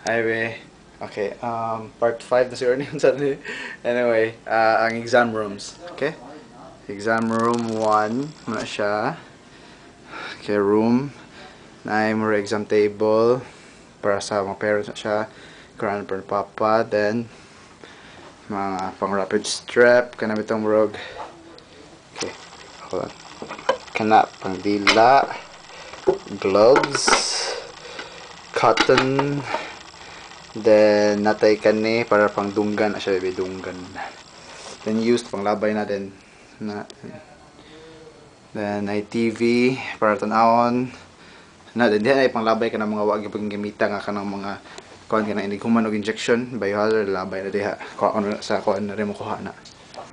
Highway. Okay, part 5 na siguro niyon sa. Anyway, ang exam rooms. Okay? Exam room 1 muna siya. Okay, room. Na mo exam table para sa mga parents na siya. Kuran per papa. Then, mga pang rapid strep. Kana bitong murag. Okay, hold on. Kana pang dila. Gloves. Cotton. Then, natay kani para pang dunggan na siya, baby, dunggan. Then, used pang labay natin. Na, then, ay TV para tan-awon. Na, then, diyan ay panglabay ka ng mga wag yung gamita nga kanang mga kuan ka na inig human og injection, biohazard, labay na diha. Kuha na sa kuan na rin mo kuha na.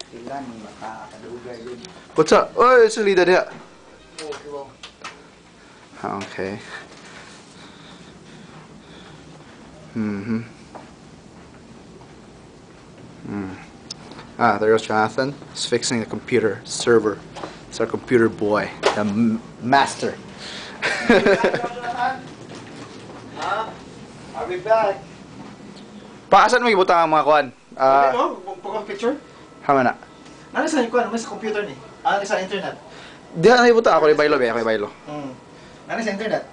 Ilan makakadugay yun. What's up? Oy, sulida diha. Ah, okay. Ah, there goes Jonathan. He's fixing the computer server. It's our computer boy, the master. Ha? I'll be back. Paasan mo gibutang ang mga kuan? Ah, Ah, oh, pag picture. Hama na. Nana sa kuan, sa computer ni. Ah, sa internet. Diha na ibutang ako ni Baylo, ba? Ako ni Baylo. Nana sa internet.